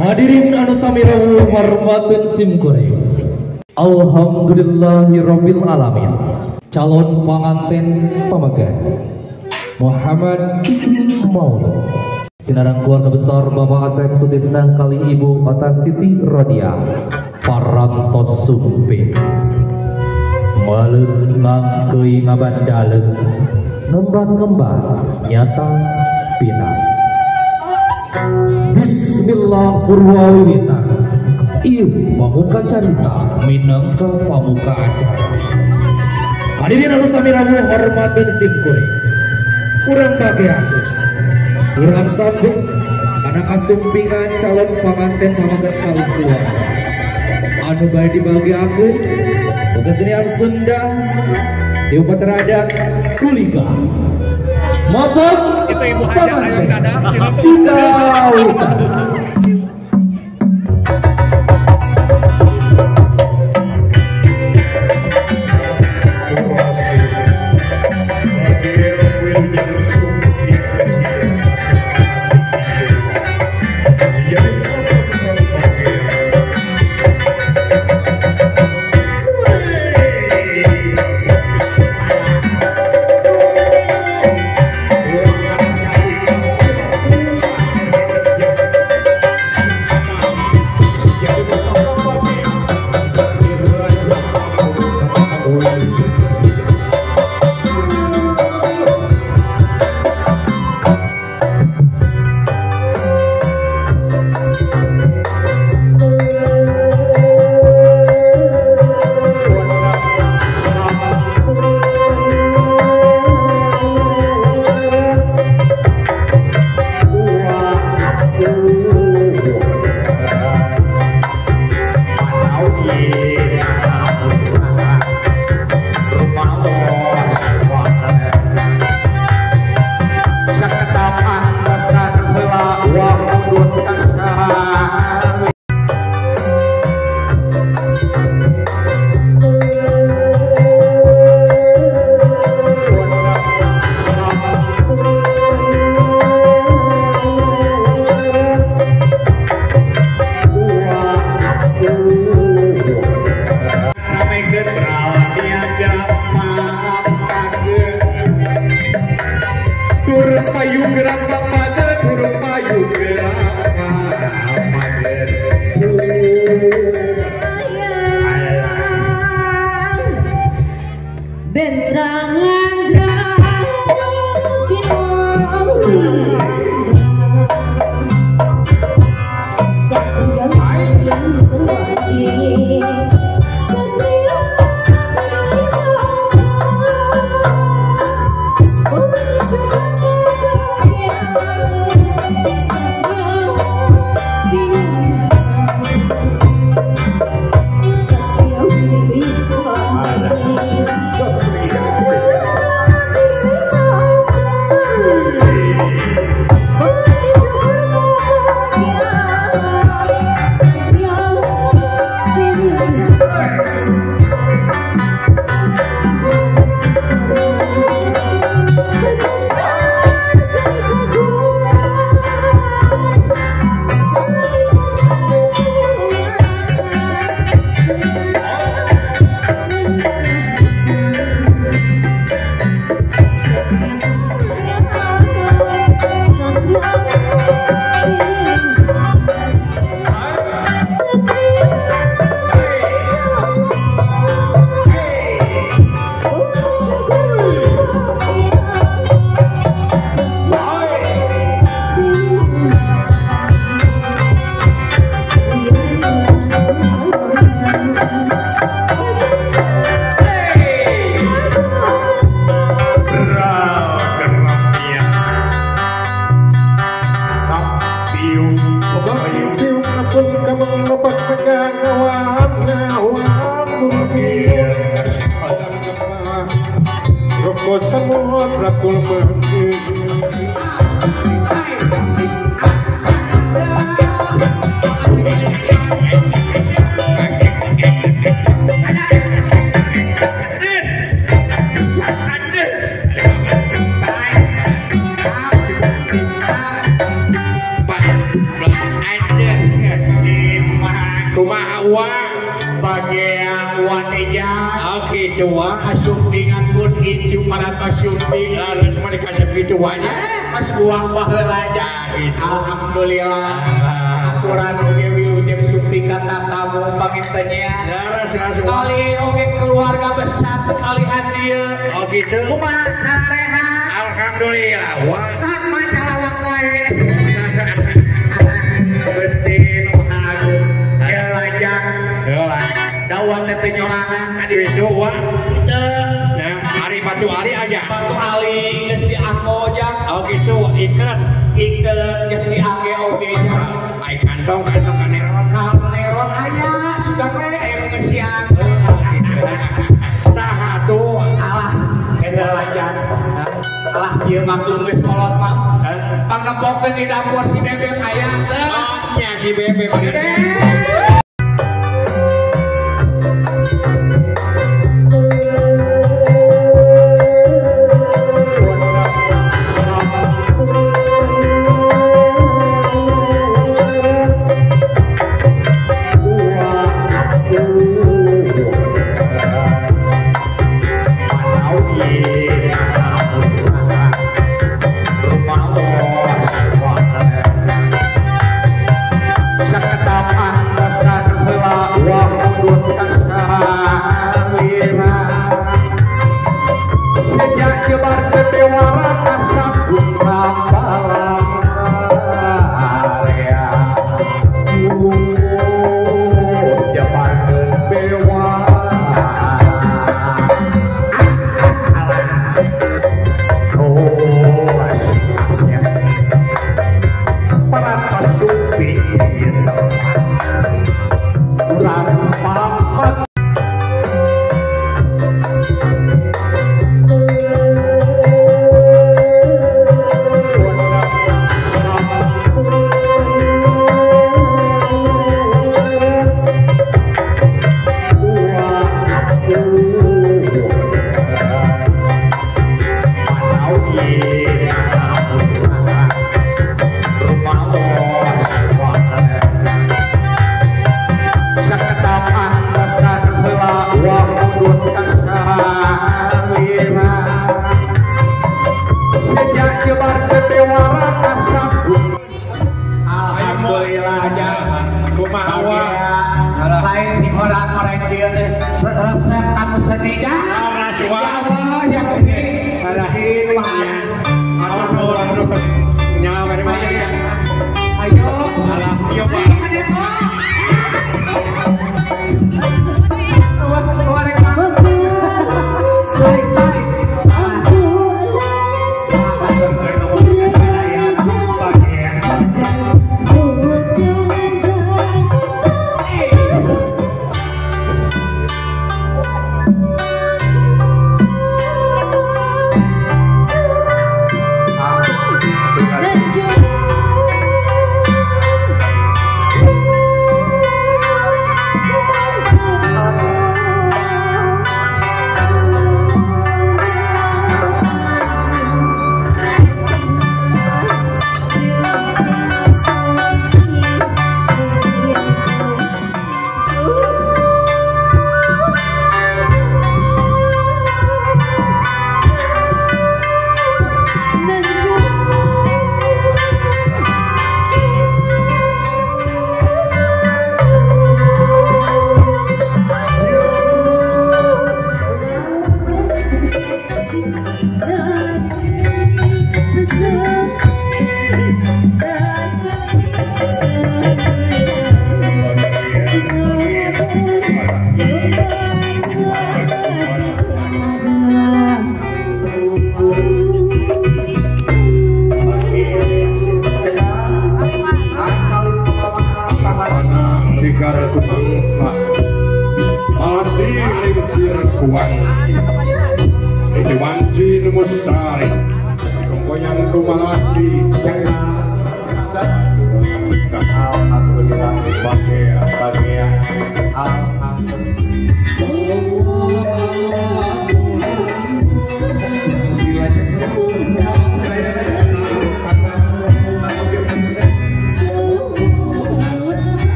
Hadirin anu sami rawuh hormateun simkuring. Alhamdulillahirabbil alamin. Calon panganten pamegat Muhammad Fikri Maulid. Sinarang keluarga besar Bapak Asep Sutisna kali Ibu Ota Siti Rodia parantos sumping. Maleung ngangkeuy ngabandaleung ngembat-ngembat nyata pinang. Bismillah purwawiwitan. Ieu pamuka carita minangka pamuka acara. Hadirin anu sami rawuh hormateun simkuring. Urang bageakeun, urang sambung kana kasumpingan calon panganten pamegat kali keluarga. Anu bae dibageakeun kesenian Sunda di upacara adat Kulika. Maupun itu Ibu Hajar ayo dadah dikawinkan. Kumaha wa Bagea wa teja. Oh kitu wa. Asumpingan pun incu para asumping. Laras mah dikasih kitu wa nya. Pas buang baheula aja. Alhamdulillah. Aturan oge wilujeng sumping ka tamu panginten nya. Laras laras wa. Kali oge keluarga besar teu kalihan dieu. Oh kitu. Kumaha sareha? Alhamdulillah wa. Nah, macalawak wae. Gusti nu Agung. Ya lajang. Heula. Dawan teh nyorangan ka ditu wa. Nah, ari batu ali aja. Batu ali geus dianggo jang. Oh kitu iket. Iket geus diangge oge jang. Ai kantong kantong kaneron. Kaneron aya sudah we aya nu ngeusian. Saha tuh? Alah, eta lajang. Alah ieu maklum geus kolot mah. Pangnempokeun di dapur si Bebek aya. Oh, nya si Bebek.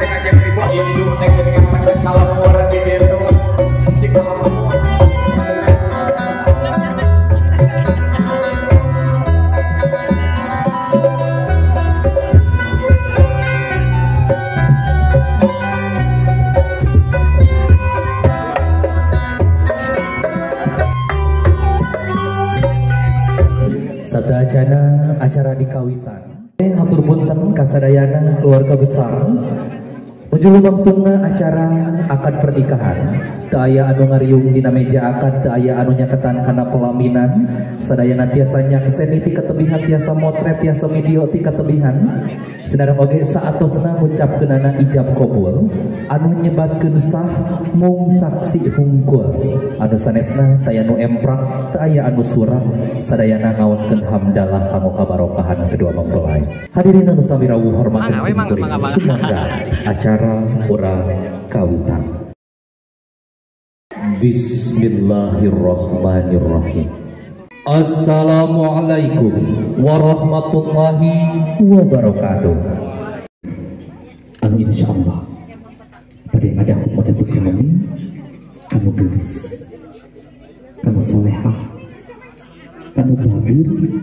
cek ajeng ibu induk teh geuningan pada salamur di ditu cik Satacana acara di kawitan. Hatur punten kasadayana keluarga besar. Nuju lumangsungna acara akad pernikahan. Teu aya anu ngariung dina meja akad, teu aya anu nyaketan kana pelaminan. Sadayana tiasa nyakseni ti ketebihan, tiasa motret, tiasa video ti ketebihan. Sinareng oge saatosna ngucapkeunana ijab qabul anu nyebatkeun sah mung saksi hungkul. Anu sanesna teu aya nu emprak, teu aya anu surah, sadayana ngaoskeun hamdalah kanggo kabarokahan kedua mempelai. Hadirin anu sami rawuh hormateun sim kuring, sumangga acara urang kawitan. Bismillahirrahmanirrahim. Assalamualaikum warahmatullahi wabarakatuh. Anu insyaallah pada yang ada aku mau jatuh ekonomi, kamu gelis, kamu solehah, kamu bagus.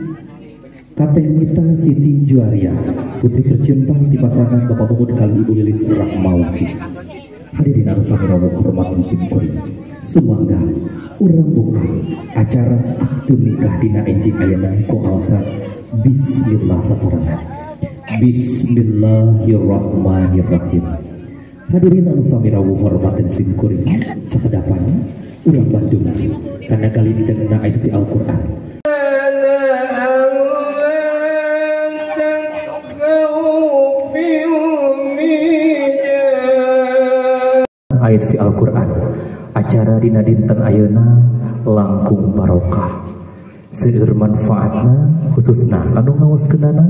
Kateh Nita Siti Juaria, putri tercinta di pasangan Bapak Mumud kali Ibu Lilis Rahmawati. Hadirin anu sami rawuh hormateun sim kuring, sumangga urang buka acara akad nikah dina enjing ayeuna ku aosan bismillah sasarengan. Bismillahirrahmanirrahim. Hadirin anu sami rawuh hormateun sim kuring, sakedapan urang Bandung kana galindengna ayat si Al-Qur'an. Ayat suci Al-Qur'an. Acara dina dinten ayeuna langkung barokah, seueur manfaatna khususna kanu ngaoskeunana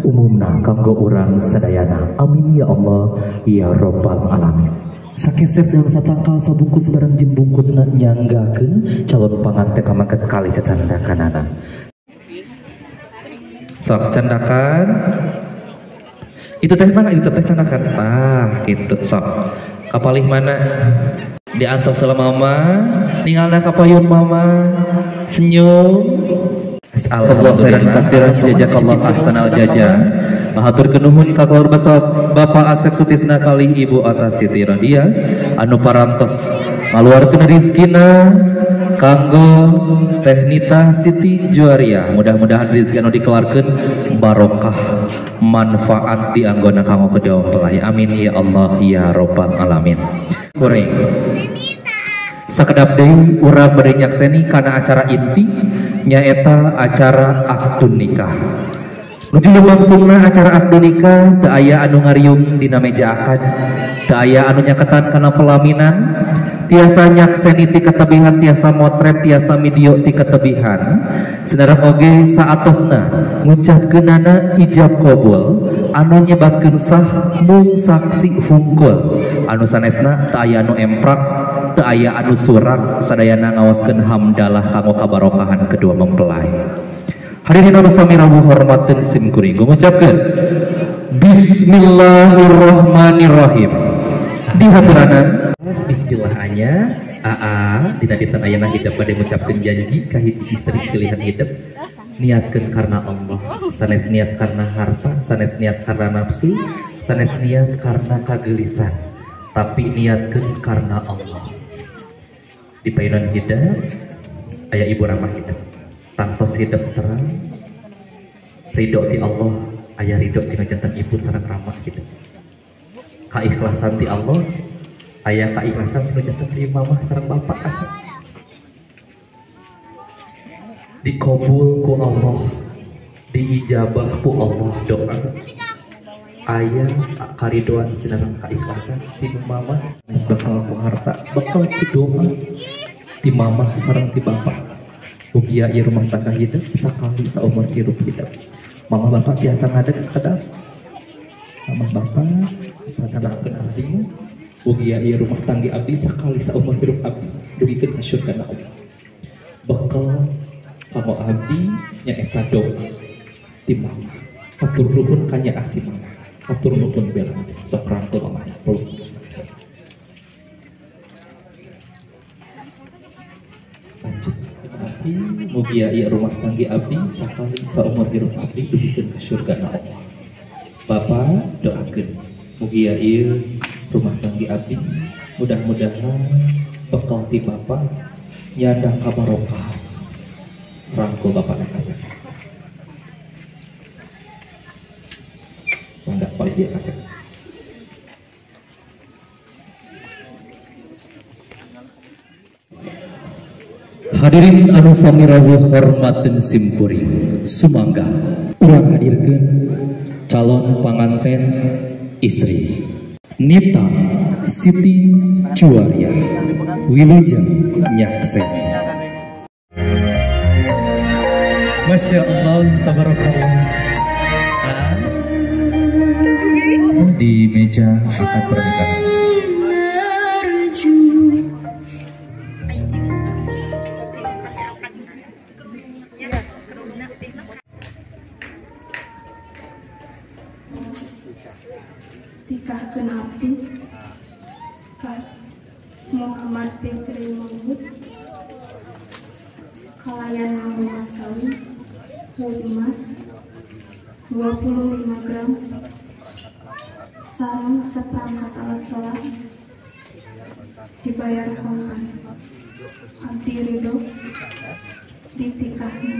umumna kanggo urang sadayana. Amin ya Allah ya rabbal alamin. Sakeser dalam satangkal sabungkus barang jeung bungkusna nyanggakeun calon panganten pamaket kali cacandakanana. Sok candakan. Itu teh mana itu teh candakan. Tah kitu sok. Kapalih mana? Di antos sama mama, ningalna kapayun mama, senyum. Allah khairan kasiran jazakallahu ahsanal jaza. Hatur kenuhun ka keluarga Bapak Asep Sutisna kali Ibu Atas Siti Rodia anu parantos ngaluarkeun rezekina kanggo Teh Nita Siti Juaria. Mudah-mudahan rezeki anu dikeluarkeun barokah manfaat di anggona kanggo kedua mempelai. Amin ya Allah ya rabbal alamin. Kuring sakedap deui urang bade nyakseni kana acara inti nyaeta acara akad nikah. Nuju lumangsungna acara akad nikah teu aya anu ngariung dina meja akad, teu aya anu nyaketan kana pelaminan, tiasa nyakseni ti ketebihan, tiasa motret, tiasa video ti ketebihan. Sinareng oge saatosna ngucapkeunana ijab qabul anu nyebatkeun sah mung saksi hungkul. Anu sanesna teu aya anu emprak, teu aya anu surak, sadayana ngaoskeun hamdalah kanggo kabarokahan kedua mempelai. Hadirin anu sami rawuh hormateun sim kuring, ngucapkeun bismillahirrahmanirrahim. Dihaturanan istilahnya AA dina dinten ayeuna hidup bade ngucapkeun janji ka hiji istri pilihan hidup, niatkeun karena Allah, sanes niat karena harta, sanes niat karena nafsu, sanes niat karena kagelisan, tapi niatkeun karena Allah. Di payunan hidup aya ibu ramah hidup, tangtos hidup terang, ridho ti Allah, aya ridho tina janten ibu sareng ramah hidup. Kaikhlasan ti Allah, aya kaikhlasan tinu janten ti mamah sareng bapak asa. Dikabul ku Allah, diijabah ku Allah doa. Aya karidoan sinareng kaikhlasan ti mamah, geus bekal ku harta, bekal ku doa ti mamah sareng ti bapak. Ugia ieu rumah tangga hidup sakali saumur hirup hidup. Mamah bapak biasa ngadeg sakedap. Mamah bapak satanakeun abdi, ugia ieu rumah tangga abdi sakali saumur hirup abdi dugikeun ka surga Allah. Bekal kanggo abdi nyaeta doa ti mamah. Hatur nuhun ka nyaah ti mamah. Hatur nuhun bela sok rangkul mamah peluk. Lanjut abdi mugia ieu rumah tanggi abdi sakali saumur hirup abdi dugikeun ka surga Allah. Bapak doakeun mugia ieu rumah tanggi abdi mudah-mudahan bekal ti bapak nyandang kabarokahan rangkul bapak kasep. Enggak paling dia kasep. Hadirin anu sami rawuh hormateun simkuring, sumangga urang hadirkeun calon panganten istri Nita Siti Juwariah wilujeng nyaksen. Masya Allah, tabarakallah. Di meja akad pernikahan. Tikahkeun abdi ka Muhammad Fikri Mahmud kalayan nganggo mas kawin emas 25 gram sareng seperangkat alat sholat dibayar kontan. Abdi ridho ditikahna.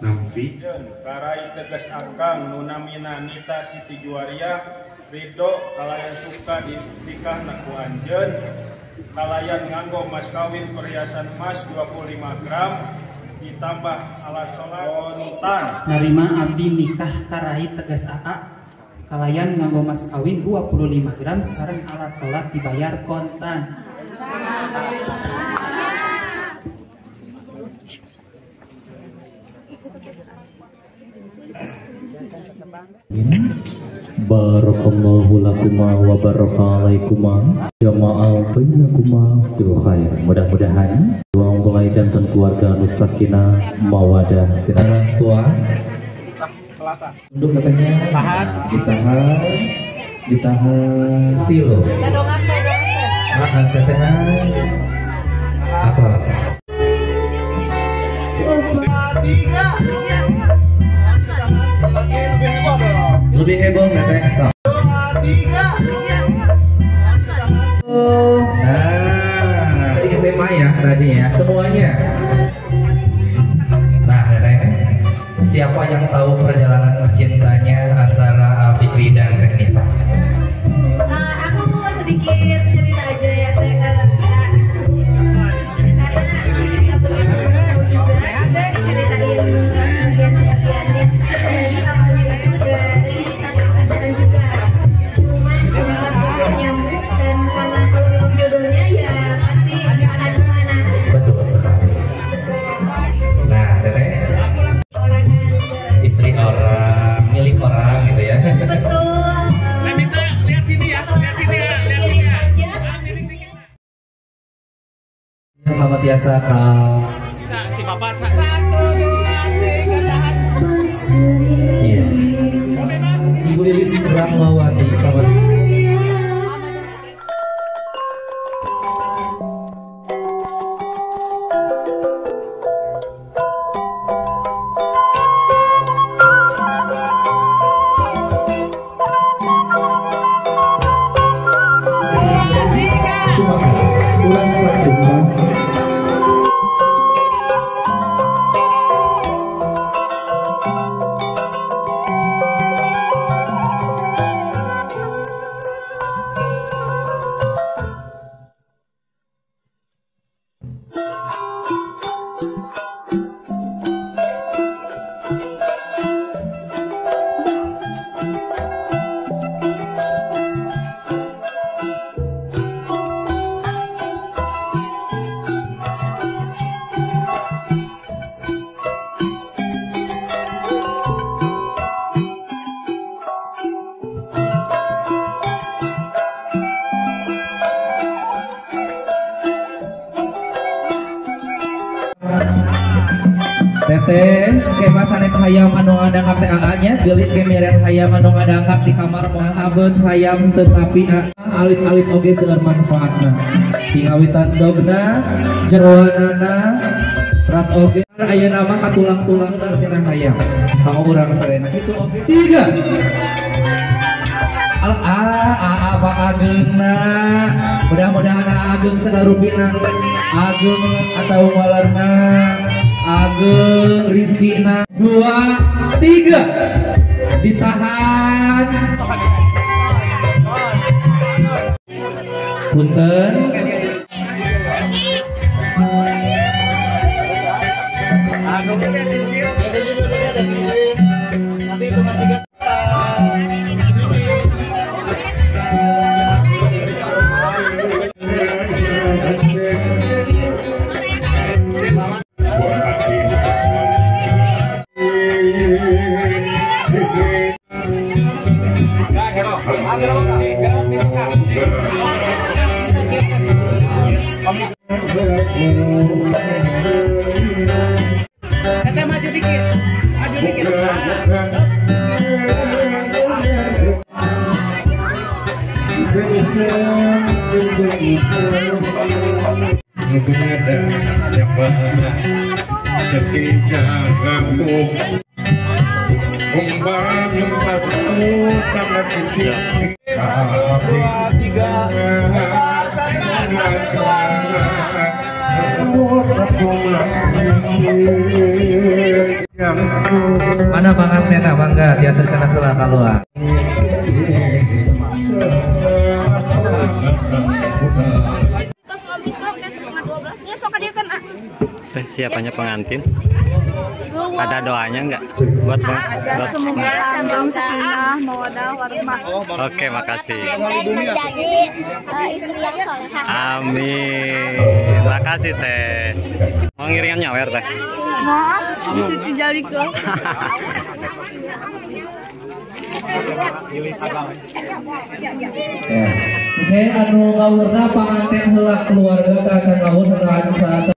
Nampi karai tegas akang nu namina Nita Siti Juwariah ridho kalayan suka ditikahna ku anjeun kalayan nganggo mas kawin perhiasan emas 25 gram ditambah alat sholat kontan. Narima abdi nikah karai tegas aa kalayan nganggo mas kawin 25 gram sareng alat sholat dibayar kontan. Barakallahu lakuma wa baraka alaikuma jama'al bainakuma fil khair. Mudah-mudahan dua mempelai jantan keluarga anu sakinah mawadah orang tua. Untuk katanya ditahan, ditahan tilo. Tetehan atas. Lebih heboh teteh. 2, 3. Nah, di SMA ya tadi ya semuanya. Nah, teteh, siapa yang tahu perjalanan cintanya antara Fikri dan Teh Nita? Aku sedikit cerita aja ya, saya karena juga diceritain bagian sebagiannya. Jadi awalnya itu dari satu pekerjaan juga, cuman sempat putus nyambung dan karena kalau memang jodohnya ya pasti nggak akan kemana. Betul sekali. Nah, teteh, istri orang, milik orang gitu ya. Betul. Saya minta lihat sini ya, lihat sini ya, lihat sini ya. Selamat biasa kau. Si bapak, 1, 2, 3, tahan. Iya. Ibu Lilis Rahmawati. Selamat. Teteh, kayak mas sanes hayam anu ada KPAA nya. Gelik ge meren hayam anu ngadangkak di kamar moal abeut hayam teu sapi alit-alit oge seueur manfaatna. Tingawitan dogna, jeroanana, ras oge aya nama katulang-tulang cenah hayam. Kanggo urang sadayana kitu oge. 3. Al a a apa ageungna. Mudah-mudahan ageng sagarupina, ageng atau walarna, ageng rizkina. 2, 3. Ditahan. Punten. Maju dikit, maju dikit. Mana pangantena bangga tiasa cenah heula kaluar. Teh siapanya pengantin? Ada doanya enggak buat semoga langgeng sakinah mawaddah warahmah. Oke, makasih. Menjadi istri yang solehah. Amin. Makasih teh. Mau ngiringan nyawer teh? Maaf, bisa dijalikeun. Ya. Oke, anu ngawurna panganten heula keluarga ka acan ngawur heula saat.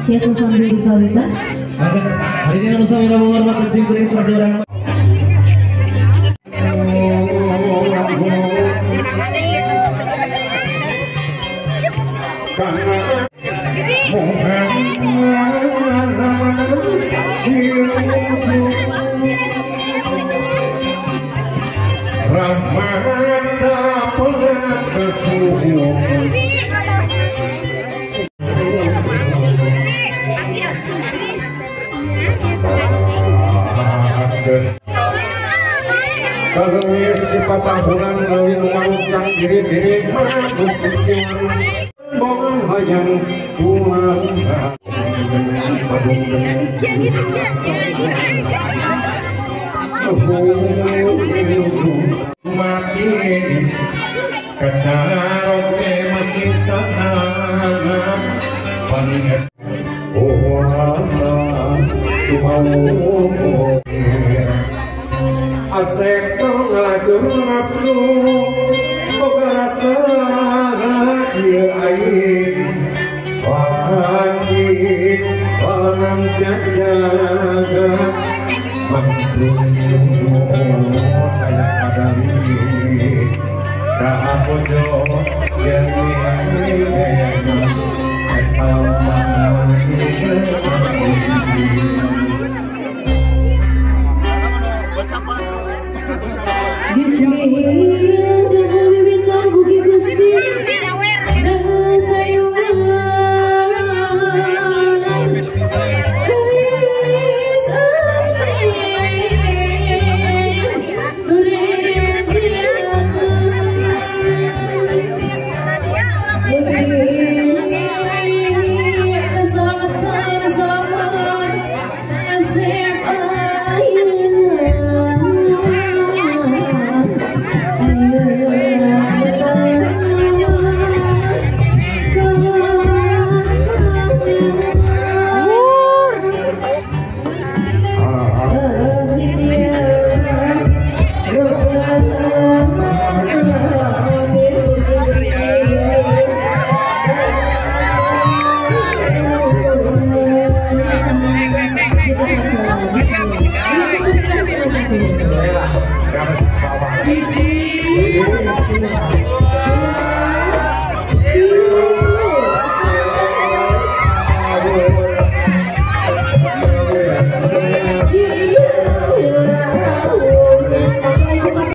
Biasa sambil dikawitan. Hari ini anu sami menghormati simkuring satu orang. Raha